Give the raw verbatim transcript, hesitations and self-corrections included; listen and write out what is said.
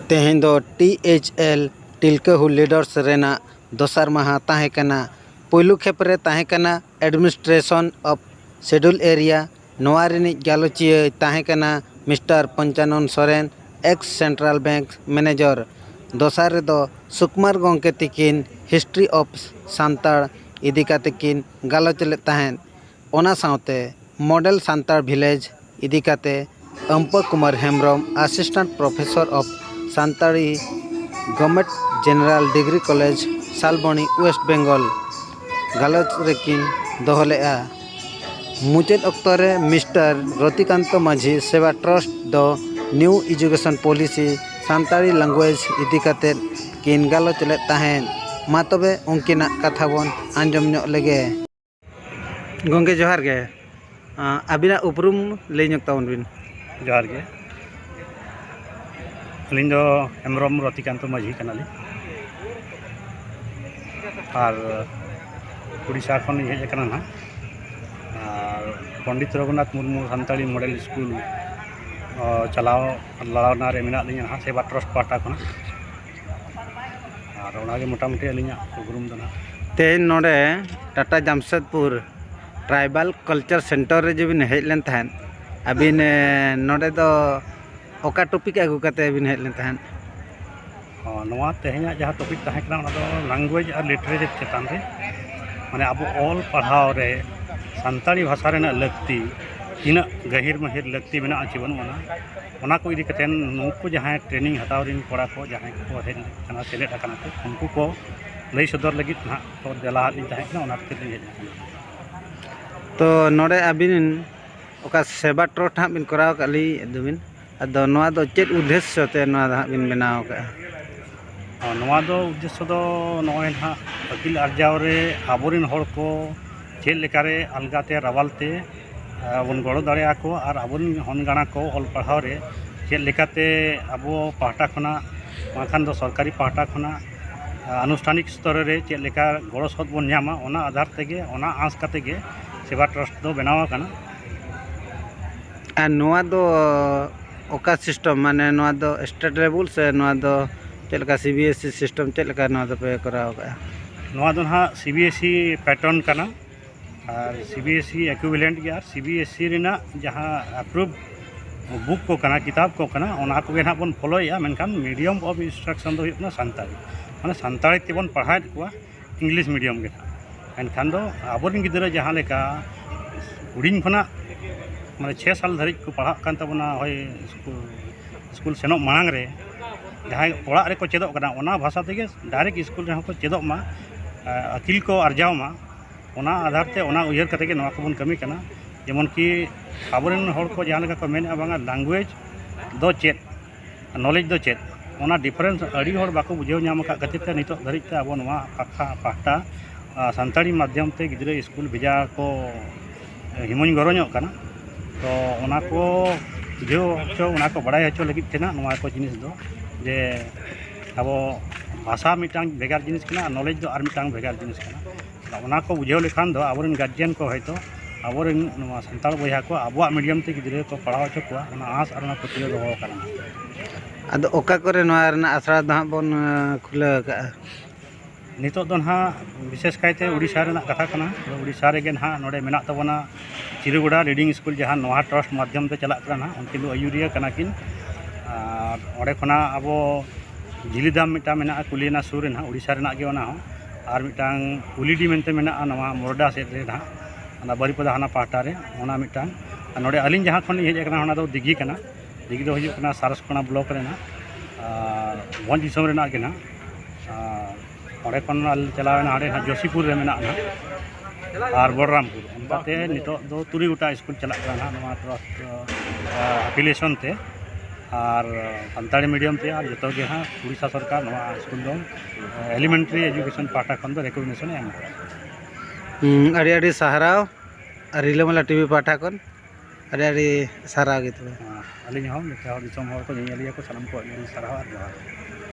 ᱛᱮᱦᱮᱧ ᱫᱚ T H L ᱴᱤᱞᱠᱟᱹ ᱦᱩᱞ ᱞᱤᱰᱟᱨᱥ ᱨᱮᱱᱟᱜ ᱫᱚᱥᱟᱨ ᱢᱟᱦᱟ ᱛᱟᱦᱮᱸ ᱠᱟᱱᱟ᱾ ᱯᱩᱭᱞᱩ ᱠᱷᱮᱯ ᱨᱮ ᱛᱟᱦᱮᱸ ᱠᱟᱱᱟ Administration of Schedule Area, ᱱᱚᱣᱟ ᱨᱤᱱᱤᱡ ᱜᱟᱞᱚᱪᱤᱭᱟᱹᱭ ᱛᱟᱦᱮᱸ ᱠᱟᱱᱟ mister Panchanan Soren, ex central bank manager. ᱫᱚᱥᱟᱨ ᱨᱮᱫᱚ ᱥᱩᱠᱩᱢᱟᱨ ᱜᱚᱢᱠᱮ ᱛᱤᱠᱤᱱ History of ᱥᱟᱱᱛᱟᱲ ᱤᱫᱤ ᱠᱟᱛᱮ ᱠᱤᱱ ᱜᱟᱞᱚᱪ ᱞᱮᱫ ᱛᱟᱦᱮᱸᱫ᱾ ᱚᱱᱟ ᱥᱟᱶᱛᱮ ᱢᱚᱰᱮᱞ ᱥᱟᱱᱛᱟᱲ ᱵᱷᱤᱞᱮᱡᱽ ᱤᱫᱤ ᱠᱟᱛᱮ Ampa Kumar Hembrom, Assistant Professor of Santali, Government General Degree College, Salboni, west Bengal, ᱜᱟᱞᱚᱪ ᱨᱮᱠᱤᱱ ᱫᱚᱦᱚ ᱞᱮᱫᱼᱟ᱾ ᱢᱩᱪᱟᱹᱫ ᱚᱠᱛᱚ ᱨᱮ ᱢᱤᱥᱴᱟᱨ ᱨᱚᱛᱤᱠᱟᱱᱛᱚ ᱢᱟᱹᱡᱷᱤ ᱥᱮᱵᱟ ᱴᱨᱟᱥᱴ ᱫᱚ New Education Policy, Santali language ᱤᱫᱤ ᱠᱟᱛᱮ ᱠᱤᱱ ᱜᱟᱞᱚᱪ ᱞᱮᱫ ᱛᱟᱦᱮᱸᱫ᱾ ᱢᱟ ᱛᱚᱵᱮ ᱩᱱᱠᱤᱱᱟᱜ ᱠᱟᱛᱷᱟ ᱵᱚᱱ ᱟᱸᱡᱚᱢ ᱧᱚᱜ ᱞᱮᱜᱮ᱾ ᱜᱚᱢᱠᱮ ᱡᱚᱦᱟᱨ ᱜᱮ᱾ ᱟᱸ, ᱟᱹᱵᱤᱱᱟᱜ ᱩᱯᱨᱩᱢ ᱞᱟᱹᱭ ᱧᱚᱜ ᱛᱟᱵᱚᱱ ᱵᱤᱱ᱾ ᱡᱚᱦᱟᱨ ᱜᱮ᱾ ᱟᱹᱞᱤᱧ ᱫᱚ ᱦᱮᱢᱵᱨᱚᱢ ᱨᱚᱛᱤᱠᱟᱱᱛᱚ ᱢᱟᱹᱡᱷᱤ ᱠᱟᱱᱟᱞᱤᱧ᱾ ᱟᱨ ᱩᱲᱤᱥᱥᱟ ᱠᱷᱚᱱ ᱞᱤᱧ ᱦᱮᱡ ᱟᱠᱟᱱᱟ ᱱᱟᱦᱟᱜ᱾ ᱟᱨ ᱯᱚᱱᱰᱤᱛ ᱨᱚᱜᱷᱩᱱᱟᱛᱷ ᱢᱩᱨᱢᱩ ᱥᱟᱱᱛᱟᱲᱤ ᱢᱚᱰᱮᱞ ᱥᱠᱩᱞ, ᱚ, ᱪᱟᱞᱟᱣ ᱞᱟᱲᱟᱣᱱᱟ ᱨᱮ ᱢᱮᱱᱟᱜ ᱞᱤᱧᱟ ᱱᱟᱦᱟᱜ, ᱥᱮᱵᱟ ᱴᱨᱟᱥᱴ ᱯᱟᱦᱴᱟ ᱠᱷᱚᱱᱟᱜ᱾ ᱟᱨ ᱚᱱᱟᱜᱮ ᱢᱚᱴᱟᱢᱩᱴᱤ ᱟᱹᱞᱤᱧᱟᱜ ᱩᱯᱨᱩᱢ ᱫᱚ ᱱᱟᱦᱟᱜ᱾ ᱛᱮᱦᱮᱧ ᱱᱚᱰᱮ Tata Jamshedpur Tribal Culture Center ᱨᱮ ᱡᱮ ᱵᱤᱱ ᱦᱮᱡ ᱞᱮᱱ ᱛᱟᱦᱮᱸᱫ, ᱟᱹᱵᱤᱱ, ᱮ, ᱱᱚᱰᱮ ᱫᱚ ᱚᱠᱟ topic ᱟᱹᱜᱩ ᱠᱟᱛᱮ ᱵᱤᱱ ᱦᱮᱡ ᱞᱮᱱ ᱛᱟᱦᱮᱸᱫ? ᱦᱚᱸ, ᱱᱚᱣᱟ ᱛᱮᱦᱮᱧᱟᱜ ᱡᱟᱦᱟᱸ topic ᱛᱟᱦᱮᱸ ᱠᱟᱱᱟ, ᱚᱱᱟ ᱫᱚ language ᱟᱨ literature ᱪᱮᱛᱟᱱ ᱨᱮ, ᱢᱟᱱᱮ, ᱟᱵᱚ ᱚᱞ ᱯᱟᱲᱦᱟᱣ ᱨᱮ ᱥᱟᱱᱛᱟᱲᱤ ᱵᱷᱟᱥᱟ ᱨᱮᱱᱟᱜ ᱞᱟᱹᱠᱛᱤ ᱛᱤᱱᱟᱹᱜ ᱜᱟᱹᱦᱤᱨ ᱢᱟᱹᱦᱤᱨ ᱞᱟᱹᱠᱛᱤ ᱢᱮᱱᱟᱜᱼᱟ ᱪᱮ ᱵᱟᱹᱱᱩᱜ ᱟᱱᱟ, ᱚᱱᱟ ᱠᱚ ᱤᱫᱤ ᱠᱟᱛᱮ ᱱᱩᱠᱩ ᱡᱟᱦᱟᱸᱭ training ᱦᱟᱛᱟᱣ ᱨᱮᱱ ᱠᱚᱲᱟ ᱠᱚ, ᱡᱟᱦᱟᱸᱭ ᱠᱚ ᱦᱮᱡ ᱟᱠᱟᱱᱟ, ᱥᱮᱞᱮᱫ ᱟᱠᱟᱱᱟ ᱠᱚ, ᱩᱱᱠᱩ ᱠᱚ ᱞᱟᱹᱭ ᱥᱚᱫᱚᱨ ᱞᱟᱹᱜᱤᱫ ᱱᱟᱦᱟᱜ ᱠᱚ ᱫᱮᱞᱟ ᱟᱫ ᱞᱤᱧ ᱛᱟᱦᱮᱸ ᱠᱟᱱᱟ, ᱚᱱᱟ ᱠᱷᱟᱹᱛᱤᱨ ᱞᱤᱧ ᱦᱮᱡ ᱟᱠᱟᱱᱟ᱾ ᱛᱚ ᱱᱚᱰᱮ ᱟᱹᱵᱤᱱ ᱚᱠᱟ ᱥᱮᱵᱟ ᱴᱨᱟᱥᱴ ᱦᱟᱸᱜ ᱵᱤᱱ ᱠᱚᱨᱟᱣ ᱟᱠᱟᱫ ᱞᱤᱧ ᱫᱚᱵᱤᱱ, ᱟᱫᱚ ᱱᱚᱣᱟ ᱫᱚ ᱪᱮᱫ ᱩᱫᱽᱫᱮᱥᱥᱚ ᱛᱮ ᱱᱚᱣᱟ ᱫᱚ ᱦᱟᱸᱜ ᱵᱤᱱ ᱵᱮᱱᱟᱣ ᱟᱠᱟᱫᱼᱟ? ᱟᱨ ᱱᱚᱣᱟ ᱫᱚ ᱩᱫᱽᱫᱮᱥᱥᱚ ᱫᱚ ᱱᱚᱜᱼᱚᱭ ᱱᱟᱦᱟᱜ ᱟᱹᱠᱤᱞ ᱟᱨᱡᱟᱣ ᱨᱮ ᱟᱵᱚᱨᱮᱱ ᱦᱚᱲ ᱠᱚ ᱪᱮᱫ ᱞᱮᱠᱟᱨᱮ ᱟᱞᱜᱟᱛᱮ ᱨᱟᱣᱟᱞ ᱛᱮ, ᱟᱨ ᱵᱚᱱ ᱜᱚᱲᱚ ᱫᱟᱲᱮᱭᱟᱠᱚᱣᱟ ᱟᱨ ᱟᱵᱚᱨᱮᱱ ᱦᱚᱱ ᱜᱟᱬᱟ ᱠᱚ ᱚᱞ ᱯᱟᱲᱦᱟᱣ ᱨᱮ ᱪᱮᱫ ᱞᱮᱠᱟᱛᱮ ᱟᱵᱚ ᱯᱟᱦᱴᱟ ᱠᱷᱚᱱᱟᱜ, ᱵᱟᱝᱠᱷᱟᱱ ᱫᱚ ᱥᱚᱨᱠᱟᱨᱤ ᱯᱟᱦᱴᱟ ᱠᱷᱚᱱᱟᱜ, ᱟᱨ ᱟᱱᱩᱥᱴᱷᱟᱱᱤᱠ ᱥᱛᱚᱨ ᱨᱮ ᱪᱮᱫ ᱞᱮᱠᱟ ᱜᱚᱲᱚ ᱥᱚᱦᱚᱫ ᱵᱚᱱ ᱧᱟᱢᱟ, ᱚᱱᱟ ᱟᱫᱷᱟᱨ ᱛᱮᱜᱮ, ᱚᱱᱟ ᱟᱸᱥ ᱠᱟᱛᱮ ᱜᱮ ᱥᱮᱵᱟ ᱴᱨᱟᱥᱴ ᱫᱚ ᱵᱮᱱᱟᱣ ᱟᱠᱟᱱᱟ᱾ ᱟᱨ ᱱᱚᱣᱟ ᱫᱚ ᱚᱠᱟ system, ᱢᱟᱱᱮ ᱱᱚᱣᱟ ᱫᱚ state level ᱥᱮ ᱱᱚᱣᱟ ᱫᱚ ᱪᱮᱫ ᱞᱮᱠᱟ, CBSE system, ᱪᱮᱫ ᱞᱮᱠᱟ ᱱᱚᱣᱟ ᱫᱚᱯᱮ ᱠᱚᱨᱟᱣ ᱠᱟᱜᱼᱟ? ᱱᱚᱣᱟ ᱫᱚ ᱱᱟᱦᱟᱜ CBSE pattern ᱠᱟᱱᱟ᱾ ᱟᱨ CBSE equivalent ᱜᱮ, ᱟᱨ CBSE ᱨᱮᱱᱟᱜ ᱡᱟᱦᱟᱸ approve book ᱠᱚ ᱠᱟᱱᱟ, ᱠᱤᱛᱟᱵ ᱠᱚ ᱠᱟᱱᱟ, ᱚᱱᱟ ᱠᱚᱜᱮ ᱱᱟᱦᱟᱜ ᱵᱚᱱ ᱯᱷᱚᱞᱳᱭᱮᱫᱼᱟ᱾ ᱢᱮᱱᱠᱷᱟᱱ medium of instruction ᱫᱚ ᱦᱩᱭᱩᱜ ᱠᱟᱱᱟ ᱥᱟᱱᱛᱟᱲᱤ, ᱢᱟᱱᱮ ᱥᱟᱱᱛᱟᱲᱤ ᱛᱮᱵᱚᱱ ᱯᱟᱲᱦᱟᱣᱮᱫ ᱠᱚᱣᱟ, English medium ᱜᱮ ᱱᱟᱦᱟᱜ᱾ ᱮᱱᱠᱷᱟᱱ ᱫᱚ ᱟᱵᱚᱨᱮᱱ ᱜᱤᱫᱽᱨᱟᱹ ᱡᱟᱦᱟᱸ ᱞᱮᱠᱟ ᱦᱩᱰᱤᱧ ᱠᱷᱚᱱᱟᱜ, ᱢᱟᱱᱮ ᱪᱷᱚᱭ ᱥᱟᱞ ᱫᱷᱟᱹᱨᱤᱡ ᱠᱚ ᱯᱟᱲᱦᱟᱜ ᱠᱟᱱ ᱛᱟᱵᱚᱱᱟ, ᱦᱳᱭ, ᱥᱠᱩᱞ, ᱥᱠᱩᱞ ᱥᱮᱱᱚᱜ ᱢᱟᱲᱟᱝ ᱨᱮ ᱡᱟᱦᱟᱸᱭ ᱚᱲᱟᱜ ᱨᱮᱠᱚ ᱪᱮᱫᱚᱜ ᱠᱟᱱᱟ, ᱚᱱᱟ ᱵᱷᱟᱥᱟ ᱛᱮᱜᱮ direct ᱥᱠᱩᱞ ᱨᱮᱦᱚᱸ ᱠᱚ ᱪᱮᱫᱚᱜ ᱢᱟ, ᱟᱹᱠᱤᱞ ᱠᱚ ᱟᱨᱡᱟᱣ ᱢᱟ᱾ ᱚᱱᱟ ᱟᱫᱷᱟᱨ ᱛᱮ, ᱚᱱᱟ ᱩᱭᱦᱟᱹᱨ ᱠᱟᱛᱮ ᱜᱮ ᱱᱚᱣᱟ ᱠᱚᱵᱚᱱ ᱠᱟᱹᱢᱤ ᱠᱟᱱᱟ᱾ ᱡᱮᱢᱚᱱ ᱠᱤ ᱟᱵᱚᱨᱮᱱ ᱦᱚᱲ ᱠᱚ ᱡᱟᱦᱟᱸ ᱞᱮᱠᱟ ᱠᱚ ᱢᱮᱱᱮᱫᱼᱟ, ᱵᱟᱝᱟ language ᱫᱚ ᱪᱮᱫ, knowledge ᱫᱚ ᱪᱮᱫ, ᱚᱱᱟ difference ᱟᱹᱰᱤ ᱦᱚᱲ ᱵᱟᱠᱚ ᱵᱩᱡᱷᱟᱹᱣ ᱧᱟᱢ ᱟᱠᱟᱫ ᱠᱷᱟᱹᱛᱤᱨ ᱛᱮ ᱱᱤᱛᱚᱜ ᱫᱷᱟᱹᱨᱤᱡ ᱛᱮ ᱟᱵᱚ ᱱᱚᱣᱟ ᱯᱟᱠᱷᱟ ᱯᱟᱦᱴᱟ, ᱟ, ᱥᱟᱱᱛᱟᱲᱤ ᱢᱟᱫᱽᱫᱷᱚᱢ ᱛᱮ ᱜᱤᱫᱽᱨᱟᱹ ᱥᱠᱩᱞ ᱵᱷᱮᱡᱟ ᱠᱚ ᱦᱤᱢᱚᱧ ᱜᱚᱨᱚᱧᱚᱜ ᱠᱟᱱᱟ᱾ ᱛᱚ ᱚᱱᱟ ᱠᱚ ᱵᱩᱡᱷᱟᱹᱣ ᱦᱚᱪᱚ, ᱚᱱᱟ ᱠᱚ ᱵᱟᱲᱟᱭ ᱦᱚᱪᱚ ᱞᱟᱹᱜᱤᱫ ᱛᱮ ᱱᱟᱜ ᱱᱚᱣᱟ ᱠᱚ ᱡᱤᱱᱤᱥ ᱫᱚ, ᱡᱮ ᱟᱵᱚ ᱵᱷᱟᱥᱟ ᱢᱤᱫᱴᱟᱝ ᱵᱷᱮᱜᱟᱨ ᱡᱤᱱᱤᱥ ᱠᱟᱱᱟ ᱟᱨ knowledge ᱫᱚ ᱟᱨ ᱢᱤᱫᱴᱟᱝ ᱵᱷᱮᱜᱟᱨ ᱡᱤᱱᱤᱥ ᱠᱟᱱᱟ᱾ ᱚᱱᱟ ᱠᱚ ᱵᱩᱡᱷᱟᱹᱣ ᱞᱮᱠᱷᱟᱱ ᱫᱚ ᱟᱵᱚᱨᱮᱱ ᱜᱟᱨᱡᱮᱱ ᱠᱚ ᱦᱚᱭᱛᱳ ᱟᱵᱚᱨᱮᱱ ᱱᱚᱣᱟ ᱥᱟᱱᱛᱟᱲ ᱵᱚᱭᱦᱟ ᱠᱚ ᱟᱵᱚᱣᱟᱜ medium ᱛᱮ ᱜᱤᱫᱽᱨᱟᱹ ᱠᱚ ᱯᱟᱲᱦᱟᱣ ᱦᱚᱪᱚ ᱠᱚᱣᱟ, ᱚᱱᱟ ᱟᱸᱥ ᱟᱨ ᱚᱱᱟ ᱯᱟᱹᱛᱭᱟᱹᱣ ᱫᱚᱦᱚ ᱟᱠᱟᱱᱟ᱾ ᱟᱫᱚ ᱚᱠᱟ ᱠᱚᱨᱮ ᱱᱚᱣᱟ ᱨᱮᱱᱟᱜ ᱟᱥᱲᱟ ᱫᱚ ᱦᱟᱸᱜ ᱵᱚᱱ, ᱟᱸ, ᱠᱷᱩᱞᱟᱹᱣ ᱟᱠᱟᱫᱼᱟ? ᱱᱤᱛᱚᱜ ᱫᱚ ᱱᱟᱦᱟᱜ ᱵᱤᱥᱮᱥ ᱠᱟᱭᱛᱮ ᱩᱲᱤᱥᱥᱟ ᱨᱮᱱᱟᱜ ᱠᱟᱛᱷᱟ ᱠᱟᱱᱟ᱾ ᱩᱲᱤᱥᱥᱟ ᱨᱮᱜᱮ ᱱᱟᱦᱟᱜ ᱱᱚᱰᱮ ᱢᱮᱱᱟᱜ ᱛᱟᱵᱚᱱᱟ ᱪᱤᱨᱩᱜᱩᱰᱟ reading ᱥᱠᱩᱞ, ᱡᱟᱦᱟᱸ ᱱᱚᱣᱟ trust ᱢᱟᱫᱽᱫᱷᱚᱢ ᱛᱮ ᱪᱟᱞᱟᱜ ᱠᱟᱱᱟ ᱱᱟᱦᱟᱜ, ᱩᱱᱠᱤᱱ ᱫᱚ ᱟᱹᱭᱩᱨᱤᱭᱟᱹ ᱠᱟᱱᱟ ᱠᱤᱱ᱾ ᱟᱨ ᱚᱸᱰᱮ ᱠᱷᱚᱱᱟᱜ ᱟᱵᱚ ᱡᱷᱤᱞᱤᱫᱟᱢ ᱢᱤᱫᱴᱟᱝ ᱢᱮᱱᱟᱜᱼᱟ, ᱠᱩᱞᱤᱭᱟᱱᱟ ᱥᱩᱨ ᱨᱮ ᱱᱟᱦᱟᱜ, ᱩᱲᱤᱥᱥᱟ ᱨᱮᱱᱟᱜ ᱜᱮ ᱚᱱᱟ ᱦᱚᱸ᱾ ᱟᱨ ᱢᱤᱫᱴᱟᱝ ᱩᱞᱤᱰᱤ ᱢᱮᱱᱛᱮ ᱢᱮᱱᱟᱜᱼᱟ, ᱱᱚᱣᱟ ᱢᱚᱨᱰᱟ ᱥᱮᱫ ᱨᱮ ᱱᱟᱦᱟᱜ, ᱚᱱᱟ ᱵᱟᱨᱤᱯᱟᱫᱟ ᱦᱟᱱᱟ ᱯᱟᱦᱴᱟ ᱨᱮ, ᱚᱱᱟ ᱢᱤᱫᱴᱟᱝ᱾ ᱟᱨ ᱱᱚᱰᱮ ᱟᱹᱞᱤᱧ ᱡᱟᱦᱟᱸ ᱠᱷᱚᱱ ᱞᱤᱧ ᱦᱮᱡ ᱟᱠᱟᱱᱟ, ᱚᱱᱟ ᱫᱚ ᱫᱤᱜᱷᱤ ᱠᱟᱱᱟ᱾ ᱫᱤᱜᱷᱤ ᱫᱚ ᱦᱩᱭᱩᱜ ᱠᱟᱱᱟ ᱥᱟᱨᱥᱠᱳᱱᱟ ᱵᱞᱚᱠ ᱨᱮᱱᱟᱜ, ᱟᱨ ᱵᱷᱚᱸᱡᱽ ᱫᱤᱥᱚᱢ ᱨᱮᱱᱟᱜ ᱜᱮ ᱱᱟᱦᱟᱜ᱾ ᱟᱨ ᱚᱸᱰᱮ ᱠᱷᱚᱱ ᱟᱞᱮ ᱪᱟᱞᱟᱣ ᱮᱱᱟ, ᱦᱟᱸᱰᱮ ᱱᱟᱦᱟᱜ ᱡᱳᱥᱤᱯᱩᱨ ᱨᱮ ᱢᱮᱱᱟᱜᱼᱟ ᱱᱟᱦᱟᱜ, ᱟᱨ ᱵᱚᱞᱨᱟᱢᱯᱩᱨ᱾ ᱚᱱᱠᱟᱛᱮ ᱱᱤᱛᱚᱜ ᱫᱚ ᱛᱩᱨᱩᱭ ᱜᱚᱴᱟᱝ ᱥᱠᱩᱞ ᱪᱟᱞᱟᱜ ᱠᱟᱱᱟ ᱱᱟᱦᱟᱜ ᱱᱚᱣᱟ ᱴᱨᱟᱥᱴ, ᱟᱸ, affiliation ᱛᱮ, ᱟᱨ ᱥᱟᱱᱛᱟᱲᱤ medium ᱛᱮ, ᱟᱨ ᱡᱚᱛᱚ ᱜᱮ ᱦᱟᱸᱜ ᱩᱲᱤᱥᱥᱟ ᱥᱚᱨᱠᱟᱨ ᱱᱚᱣᱟ ᱥᱠᱩᱞ ᱫᱚ, ᱟᱸ, elementary education ᱯᱟᱦᱴᱟ ᱠᱷᱚᱱ ᱫᱚ recognition ᱮ ᱮᱢ ᱟᱠᱟᱫᱟ᱾ ᱦᱩᱸ, ᱟᱹᱰᱤ ᱟᱹᱰᱤ ᱥᱟᱨᱦᱟᱣ, ᱟᱨ ᱨᱤᱞᱟᱹᱢᱟᱞᱟ TV ᱯᱟᱦᱴᱟ ᱠᱷᱚᱱ ᱟᱹᱰᱤ ᱟᱹᱰᱤ ᱥᱟᱨᱦᱟᱣ ᱜᱮ ᱛᱚᱵᱮ᱾ ᱟᱸ, ᱟᱹᱞᱤᱧ ᱦᱚᱸ ᱡᱚᱛᱚ ᱦᱚᱲ, ᱫᱤᱥᱚᱢ ᱦᱚᱲ ᱠᱚ, ᱧᱮᱧᱮᱞᱤᱭᱟᱹ ᱠᱚ, ᱥᱟᱱᱟᱢ ᱠᱚ ᱟᱹᱰᱤ ᱟᱹᱰᱤ ᱥᱟᱨᱦᱟᱣ ᱟᱨ ᱡᱚᱦᱟᱨ᱾